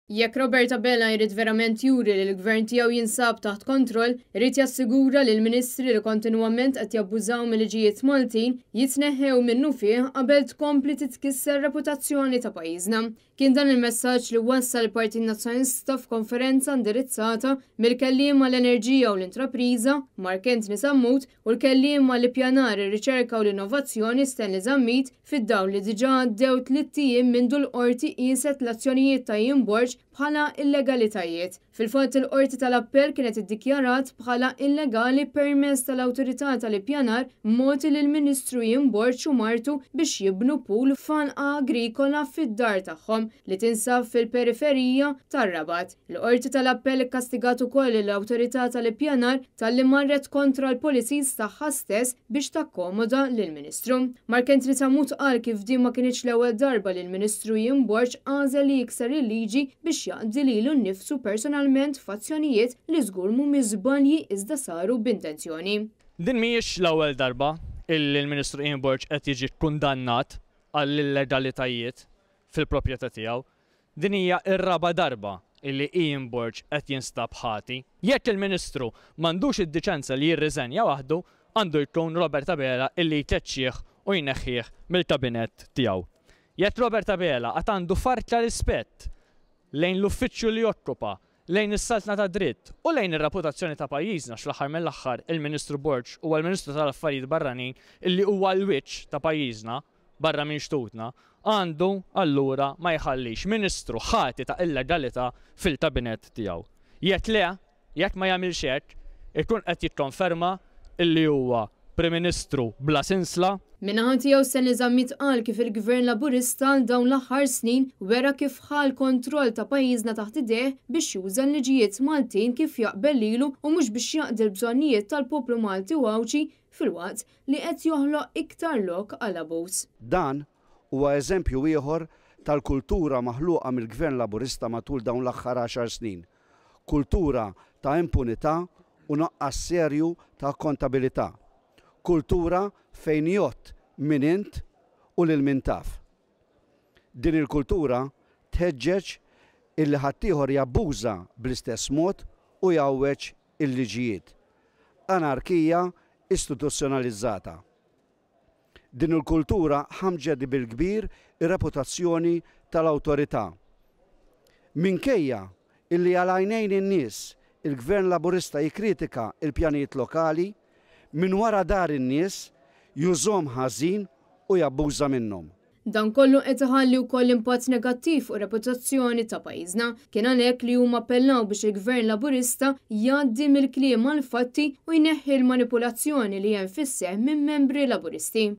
Jekk Robert Abela jrid verament juri li l-gvern tiegħu jinsab taħt kontroll, irid jassigura li l-ministri li kontinwament qed jabbużaw mil-liġijiet Maltin jitneħħew minnufih qabel tkompli titkisser reputazzjoni ta' pajjiżna. Kien dan il-messaġġ li wassal il-Partit Nazzjonalista f'konferenza indirizzata mill-kelliem għall-Enerġija u l-Intrapriża, Mark Anthony Sammut, u l-kelliem għall-Ippjanar, ir-Riċerka u l-Innovazzjoni Stanley Zammit fid-dawl li diġà għaddew tlitt ijiem mindu l-Qorti qieset l-azzjonijiet ta' Ian Borg bħala illegalitajiet. Fil-fatt il-Qorti tal-Appell kienet iddikjarat bħala illegali permess tal-Awtorità tal-Ippjanar mogħti lill-Ministru Ian Borg u martu biex jibnu pool f'għalqa agrikola fid-dar tagħhom li tinsab fil-periferija tar-Rabat. Il-Qorti tal-Appell ikkastigat ukoll lill-Awtorità tal-Ippjanar talli marret kontra l-policies tagħha stess biex takkomoda lill-Ministru. Mark Anthony Sammut qal kif din ma kinitx l-ewwel darba li l-Ministru Ian Borg għażel li jikser il-liġi biex jaqdi lilu nnifsu personalment f'azzjonijiet li żgur mhumiex żbalji iżda saru b'intenzjoni. Din mhijiex l-ewwel darba illi l-Ministru Ian Borg qed jiġi kkundannat għall-illegalitajiet fil-proprjetà tiegħu. Din hija r-raba' darba illi Ian Borg qed jinstab ħati. Jekk il-Ministru m'għandux id-diċenza li jirriżenja waħdu, għandu jkun Robert Abela illi jkeċċih u jneħħih mill-kabinett tiegħu. Jekk Robert Abela għad għandu farka rispett lejn l-uffiċċju li jokkupa, lejn is-saltna tad-dritt u lejn ir-reputazzjoni ta' pajjiżna għax fl-aħħar mill-aħħar il-Ministru Borg huwa l-Ministru tal-Affarijiet Barranin illi huwa l-wiċċ ta' pajjiżna barra minn xtutna, għandu allura ma jħallix Ministru ħati ta' illegalità fil-kabinett tiegħu. Jekk le, jekk ma jagħmilx hekk, ikun qed jikkonferma illi huwa Prim Ministru bla sinsla. Min-naħa tiegħu Stanley Zammit qal kif il-Gvern Laburista għal dawn l-aħħar snin wera kif ħa l-kontroll ta' pajjiżna taħt idejh biex juża l-liġijiet Maltin kif jaqbel lilu u mhux biex jaqdi l-bżonnijiet tal-poplu Malti u Għawdxi filwaqt li qed joħloq iktar lok għal abbuż. Dan huwa eżempju ieħor tal-kultura maħluqa mill-Gvern Laburista matul dawn l-aħħar għaxar snin, kultura ta' impunità u nuqqas serju ta' akkontabilità. Kultura fejn jgħodd min int u lil min taf. Din il-kultura tħeġġeġ illi ħaddieħor jabbuża bl-istess mod u jgħawweġ il-liġijiet. Anarkija istituzzjonalizzata. Din il-kultura ħammġet bil-kbir ir-reputazzjoni tal-awtorità. Minkejja illi għal għajnejn in-nies il-Gvern Laburista jikkritika l-pjanijiet lokali, minn wara dar in-nies jużhom ħażin u jabbuża minnhom. Dan kollu qed iħalli wkoll impatt negattiv fuq ir-reputazzjoni ta' pajjiżna. Kien għalhekk li huma appellaw biex il-Gvern Laburista jgħaddi mill-kliem għall-fatti u jneħħi l-manipulazzjoni li hemm fis-seħħ minn membri Laburisti.